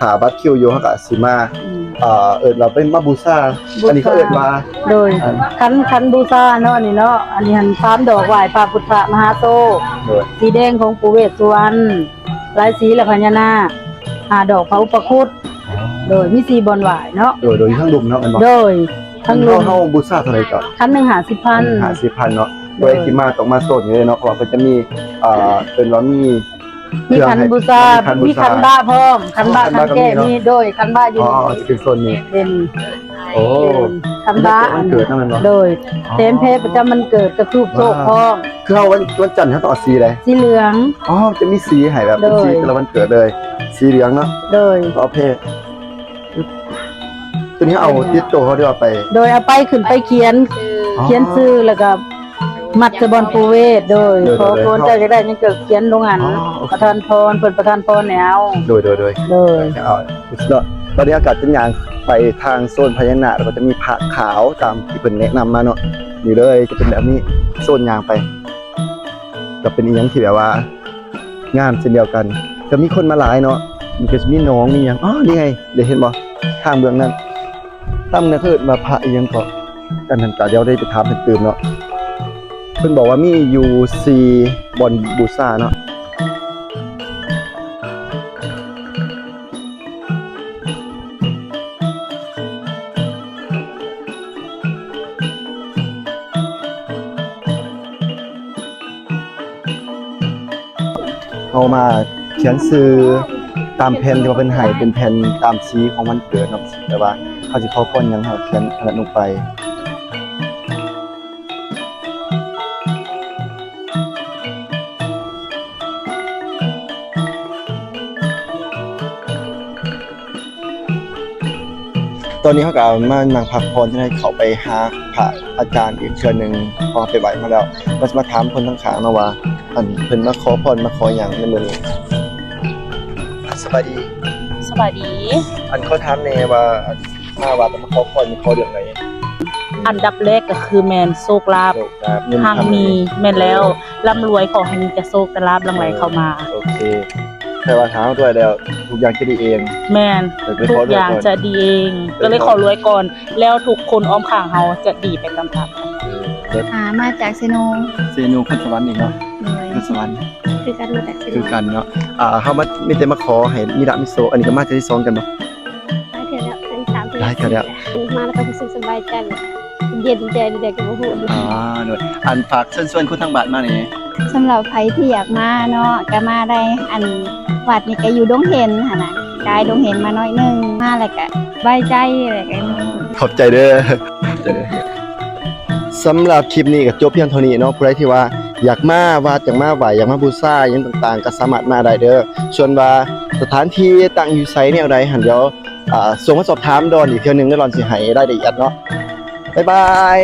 ຖ້າບັດຄິວຢູ່ ເຮົາກໍຊິມາ ອືມ ເອີ່ ເອີ້ນວ່າເປັນມາບູຊາ ບູຊາ ອັນນີ້ເຂົາເອີ້ນວ່າ ໂດຍ ອັນ ຄັນ ຄັນບູຊາເນາະ ອັນນີ້ເນາະ ອັນນີ້ຫັ້ນ ສາມດອກໄຫວ້ພະພຸດທະມະຫາໂຊກ ໂດຍ ສີແດງຂອງປູ່ເວດສຸວັນ ລາຍສີ ແລະ ພະຍານາກ ຫ້າດອກພະອຸປະຄຸດ ອໍ ໂດຍ ມີສີ່ບ່ອນໄຫວ້ເນາະ ໂດຍ ໂດຍ ຢູ່ທາງລຸ່ມເນາະ ແມ່ນບໍ່? ໂດຍ ທາງລຸ່ມ ເຮົາ ເຮົາບູຊາເທົ່າໃດເກາະ? ຄັນໜຶ່ງຫ້າສິບພັນ ຄັນໜຶ່ງຫ້າສິບພັນເນາະ ໂດຍ ໂດຍທີ່ມາຕ້ອງມາໂຊນນີ້ເລີຍເນາະ ເພາະວ່າເພິ່ນຈະມີ ເອີ່ ເອີ້ນວ່າມີ ມີຂັນ ມີຂັນ ບູຊາ ມີຂັນບາ ມີຂັນບາພ້ອມ ຂັນບາ ອໍ ຂັນບາ ຂັນແກ້ ກໍມີເນາະ ມີ ໂດຍ ຂັນບາຢູ່ ອໍ ຊິເປັນໂຊນນີ້ ເປັນ ໂອ້ ເປັນຂັນບາ ວັນເກີດນຳແມ່ນບໍ່? ໂດຍ ອໍ ແຖມແພປະຈຳວັນເກີດກັບທູບໂຊກພ້ອມ ຄືເຮົາວັນ ວັນຈັນເຮົາຕ້ອງເອົາສີໃດ? ສີເຫຼືອງ ອໍ ຈະມີສີໃຫ້ແບບ ໂດຍ ເປັນສີແຕ່ລະວັນເກີດເລີຍ ສີເຫຼືອງເນາະ ໂດຍ ກໍເອົາແພ ຕົວນີ້ເຮົາເອົາຕິດໂຕເຮົາ ຫຼືວ່າໄປ ໂດຍ ເອົາໄປ ຂຶ້ນໄປຂຽນ ອໍ ຂຽນຊື່ ແລ້ວກໍມັດໃສ່ບ່ອນປູ່ເວດ ໂດຍ ໂດຍ ຂໍ ໂດຍ ໂດຍ ໂຕເຈົ້າຢາກໄດ້ຫຍັງກໍຂຽນລົງຫັ້ນ ອໍ ໂອເຄ ປະທານພອນ ເພິ່ນປະທານພອນໃຫ້ເຮົາ ໂດຍ ໂດຍ ໂດຍ ໂດຍ ເອົາ ສຸດຍອດ ຕອນນີ້ອາກາດຈະຍ່າງໄປທາງໂຊນພະຍານາກ ແລ້ວກໍຈະມີພະຂາວຕາມທີ່ເພິ່ນແນະນຳມາເນາະ ນີ້ເລີຍ ຈະເປັນແບບນີ້ ໂຊນຍ່າງໄປ ກໍເປັນອີ່ຫຍັງທີ່ແບບວ່າ ງາມເຊັ່ນດຽວກັນ ກໍມີຄົນມາຫຼາຍເນາະ ມັນກໍຊິມີໜອງມີຫຍັງ ອໍ ນີ້ໄງ ໄດ້ເຫັນບໍ່ ທາງເບື້ອງນັ້ນ ທາງເບື້ອງນັ້ນເຂົາເອີ້ນວ່າພະອີ່ຫຍັງເກາະ ອັນນັ້ນກໍດຽວໄດ້ໄປຖາມເພິ່ນຕື່ມເນາະ ເພິ່ນບອກວ່າມີຢູ່ສີ່ບ່ອນບູຊາເນາະ. ເຮົາມາຂຽນຊື່ຕາມແຜ່ນທີ່ວ່າເພິ່ນໃຫ້ ເປັນແຜ່ນຕາມສີຂອງວັນເກີດເນາະ ແຕ່ວ່າເຮົາຊິຂໍພອນຫຍັງ ເຮົາຂຽນອັນນັ້ນລົງໄປ. ຕອນນີ້ເຮົາກໍມານັ່ງພັກຜ່ອນ ຈັ່ງໃດເຂົ້າໄປຫາພະອາຈານອີກເທື່ອໜຶ່ງ ເພາະເຮົາໄປໄຫວ້ມາແລ້ວ ກໍຊິມາຖາມຄົນຂ້າງໆເນາະວ່າ ອັນ ເພິ່ນມາຂໍພອນມາຂໍຫຍັງໃນມື້ນີ້. ສະບາຍດີ ສະບາຍດີ ອັນ ຂໍຖາມແດ່ວ່າ ມາວັດມາຂໍພອນ ມີຂໍເລື່ອງໃດ? ອັນດັບແລກກໍຄືແມ່ນໂຊກລາບ ໂຊກລາບ ເງິນ ຮັ່ງມີ ຄຳ ແມ່ນແລ້ວ ເອີ ລ່ຳລວຍ ຂໍໃຫ້ມີແຕ່ໂຊກແຕ່ລາບຫຼັ່ງໄຫຼເຂົ້າມາ ໂອເຄ ແປວ່າຖ້າເຮົາລວຍແລ້ວ ທຸກຢ່າງຈະດີເອງ ແມ່ນ ເອີ ທຸກຢ່າງຈະດີເອງ ກໍເລີຍຂໍລວຍກ່ອນ ແລ້ວທຸກຄົນອ້ອມຂ້າງເຮົາຈະດີໄປຕາມໆກັນ ເອີ ອ່າ ມາຈາກເຊໂນ ເຊໂນ ໂພນສະຫວັນນີ້ເນາະ ໂດຍ ໂພນສະຫວັນ ຄືກັນ ມາຈາກເຊໂນ ຄືກັນເນາະ ອ່າ ເຮົາມາ ມີແຕ່ມາຂໍໃຫ້ມີລາບມີໂຊກ ອັນນີ້ກໍມາເທື່ອທີ່ສອງກັນບໍ່? ຫຼາຍເທື່ອແລ້ວ ເທື່ອທີສາມ ເທື່ອທີສີ່ ຫຼາຍເທື່ອແລ້ວ ມາແລ້ວກໍຮູ້ສຶກສະບາຍໃຈ ເຢັນໃຈແນວໃດກໍບໍ່ຮູ້ ອໍ ໂດຍ ອັນ ຝາກເຊີນຊວນຄົນທາງບ້ານມາແດ່. ສຳລັບໃຜທີ່ຢາກມາເນາະ ກໍມາໄດ້ ອັນ ວັດນີ້ກໍຢູ່ດົງເຫັນຫັ້ນນະ ກາຍດົງເຫັນມາໜ້ອຍໜຶ່ງ ມາແລ້ວກໍສະບາຍໃຈ ແລ້ວກໍ ຂອບໃຈເດີ ຂອບໃຈເດີ. ສຳລັບຄລິບນີ້ກໍຈົບພຽງເທົ່ານີ້ເນາະ ຜູ້ໃດທີ່ວ່າຢາກມາວັດ ຢາກມາໄຫວ້ ຢາກມາບູຊາຫຍັງຕ່າງໆ ກໍສາມາດມາໄດ້ເດີ ສ່ວນວ່າສະຖານທີ່ຕັ້ງຢູ່ໃສແນວໃດຫັ້ນ ດຽວ ອ່າ ສົ່ງມາສອບຖາມດອນອີກເທື່ອໜຶ່ງ ດອນຊິໃຫ້ລາຍລະອຽດເນາະ ບາຍບາຍ.